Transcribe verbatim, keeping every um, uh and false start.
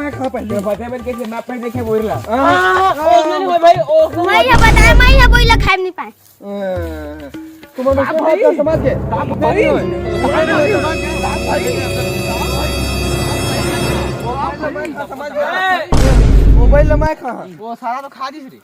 मैं खा पहले। तो बता बन के मैं पहले देखे बोल रहा। हाँ, हाँ, हाँ, नहीं, भाई, ओ, मैं ये बताया, मैं ये बोला खाए नहीं पाए। हाँ, तुम्हारे दोस्त में बात कर, समझ गए? भाई, मोबाइल ला मैं खा, समझ गए? मोबाइल ला मैं खा। वो सारा तो खा दिस रे।